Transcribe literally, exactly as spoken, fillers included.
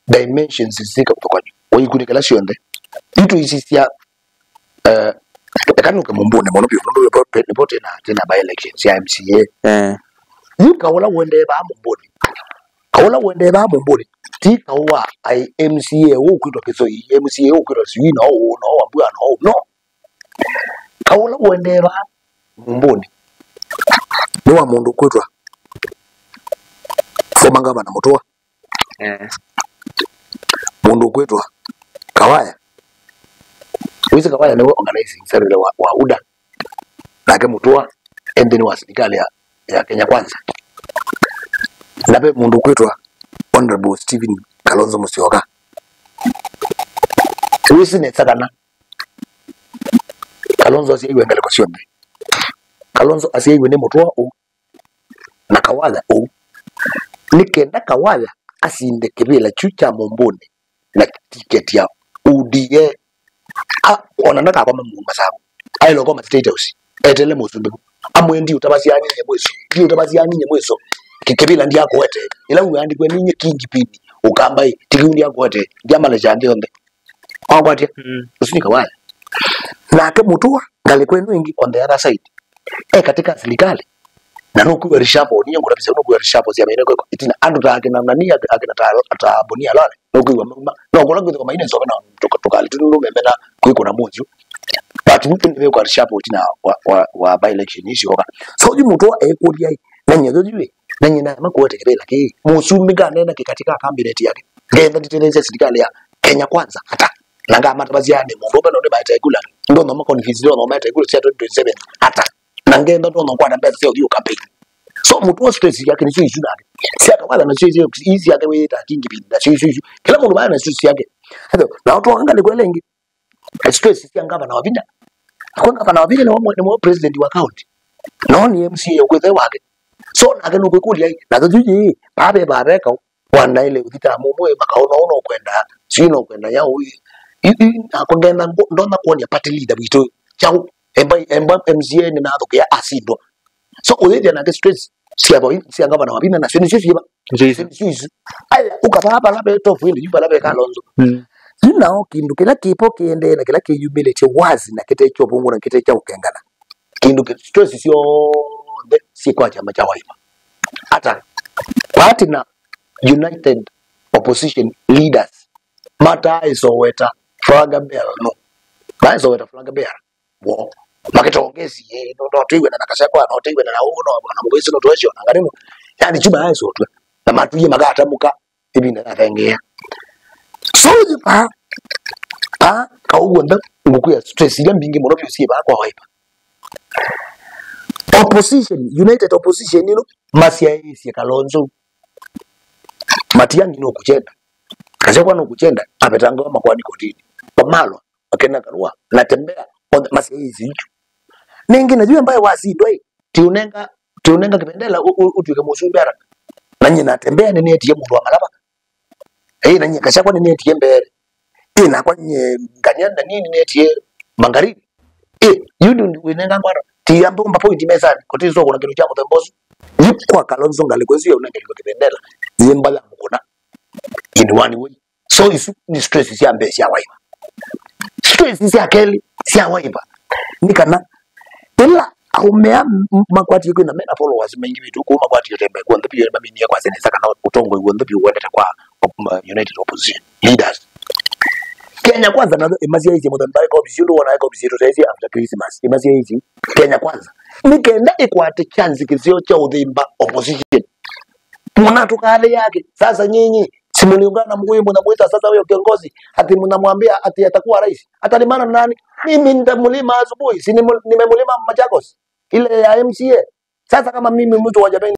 dimensions syĩ kĩvathũkany'o. Ũikunĩkĩla syonthe. Itũ isi sya, eh, eka nũke Mũmbũnĩ mũno vyũ, nũndũ nĩvo twĩ, nĩvo twĩ na, twĩ na by election sya M C A. Eh. Yu kaũ ũla ũendee vaa Mũmbũnĩ. Kaũ ũla ũendee vaa Mũmbũnĩ. Ti kaũ wa ai M C A ũkwĩtwa Kĩsoi, M C A ũkwĩtwa Siwina, ũũ, no, Wambua, no, no. Kaũ ũla ũendee vaa Mũmbũnĩ nĩ wa mũndũ ũkwĩtwa former governor Mũtũa. Eh. Mũndũ ũkwĩtwa Kawaya. Wĩsĩ Kawaya nĩwe organizing secretary wa, wa UDA. Nake Mũtũa e nthĩnĩ wa silikalĩ ya, ya Kenya Kwanza. Na ve mũndũ ũkwĩtwa Honorable Stephen Kalonzo Musyoka. Wĩsĩ nesa kana Kalonzo asyaĩwe ngalĩko syonthe. Kalonzo asyaĩwe nĩ Mũtũa ũu na Kawaya ũu. Nĩ kenda Kawaya asinde kĩvĩla kyu kya Mũmbũnĩ na tiketi ya U D A. A, ona ndakakoma Mũu Masaku. Aĩle ũkoma State House. Etele mũsumbĩ. Amwe ndi ũtavasya ninye mwĩso. Ndi ũtavasya ninye mwĩso. Kĩ-, kĩvĩla ndiakwete. Ĩla ũandĩkwe ninye kingpin. Ũkambai. Tikiu ndiakwete. Ndiamalesha nthĩ yonthe. Wakwatya? Mm. Ũsu nĩ Kawaya. Nake Mũtũa, ngalĩko ĩno ĩngĩ on the other side. E katika silikalĩ. Na nũkwĩw'a reshuffle, niĩ ngũtavĩsya nũkwĩw'a reshuffle sya maina kwĩko. Ĩtina, andũ ta akina nani, ak-, akina ta, ta Boni Alole, nũkwĩw'a mauma. No kũla kwĩthĩwa maina nzove na tũka-, tũkalĩ tũnũ nũmemena kwĩkũna mũthyu. But nĩvekwa reshuffle ĩtina wa, wa, wa by election icio oka. So, yu Mũtũa ekũlya ĩ, na nyie yu ĩ, na nyie naema kũete kĩvĩla kĩĩ. Mũsumbĩ nganena kĩ katika cabinet yake. Ngetha nditĩlĩsya silikalĩ ya Kenya Kwanza ata. Na ngamatavasya nĩ mũndũ ũmwe no nĩ maete kula. Ndono ma convince ndono maete kula cia twenty twenty-seven ata. Na ngenda ndono kwata mbesa cia ũthiũ campaign. So Mũtũa stress yake nĩcio isu nake. Cia Kawaya nasyo icio, ii syake wĩta kingpin nasyo isu isu. Kĩla mũndũ vaya nasyo syake. Hello, na ũtũa ngalĩko ĩla ĩngĩ. Stress sya ngavana Wavinya. Kwa ngavana Wavinya nĩwe mwe-, nĩwe president wa county. No nĩ M C A ũkwĩthe wake. So nake nũkwĩkũlya ĩ, na thuthu yĩ, babe babeka wanaile ũthita mũmwe makaona ũno kwenda, sio no kwenda ya ũyũ. Ĩ, ĩ, nakwa ngenda ngo-, ndona kuonia party leader witũ. Chau, emba, emba M C A nĩ nathũkia asindwa. So ũyĩthia nake stress sya thoi, sya ngavana Wavinya nasyo nĩsyo syĩva. Nĩsyo isu. Nĩsyo isu. Aya, ũkavaa vala ve top ĩndĩ, yu vala ve Kalonzo. Mm. Yu nao kĩndũ kĩla kĩpo kĩendee na kĩla kĩyumĩlĩtye wazi na kĩte kya ũvũngũ na kĩte kya ũkengana. Kĩndũ kĩ-, stress syonthe syĩ kwa kyama kya Wiper. Ata? Party na united opposition leaders mataaĩsoweta flag bearer no. Maaĩsoweta flag bearer. Wo. Makĩtongesie, no, no tũiwe na Gachagua, no tũiwe na ũũ, no, na mũvĩsĩ no tũesyo na ngarĩmũ. Yani, chuma yaisotwe. Na matuie makatamũka, ĩvinda yathengeea. So, pa, pa, kaũguo ntha, ngũkwĩa stress iria mbingĩ mũno biũ syĩ vaa kwa Wiper. Opposition, united opposition ĩno, masyaĩĩsye Kalonzo. Matiang'i no kuchenda. Gachagua no kuchenda, avetangwa makwani kotini. Wamalwa. Wakena Karua, Natembeya, onthe masyaĩĩsye isu. Nĩngĩ na yu ambaye wasindwa ĩ, tiunenga, tiunenga Kĩvendela ũ-, ũ-, ũtuĩke mũsumbĩ ara. Na nyie Natembeya nĩnetie mũndũ wa Malava. Ĩ, na nyie Gachagua nĩnetie Mbeere. Ĩ, nakwa nyie Ngania na nini nĩnetie Mangarini. Ĩ, yu nĩ wĩnenga ngwano. Ti ambe ũmba point mesani, kũtĩswa kuna kĩndũ kya mũthemba ũsu. Yu kwa Kalonzo ngalĩko ĩsu ya ũnengelwa Kĩvendela, yĩ mba ya mũkũna. In one way. So isu nĩ stress sya mbee sya Wiper. Stress sya kelĩ sya Wiper nĩ kana ĩla aũme aa m-, makwatie kwĩna mena followers maingĩ vitu kũu makwatie ũtembe kw'onthe biũ maminie kwasya nesa kana ũtongoi w'onthe biũ wendete kwa op-, ma-, united opposition leaders. Kenya Kwanza nayo ĩmasyaĩĩsye mũthemba ĩkobisi ũndũ wona ĩkobisi tũtesie after Christmas. Ĩmasyaĩĩsye Kenya Kwanza nĩ kenda ĩkwate chance kĩseo kya ũthĩmba opposition. Mnatũkalĩ yake. Sasa nyinyi, si mliungana mkuu mnamwita sasa huyo kiongozi, ati mnamwambia ati atakuwa rais. Atalimana na nani? Mimi nitamlima asubuhi. Si nimu-, nimemlima Machakos. Ile ya M C A. Sasa kama mimi mtu wa jamii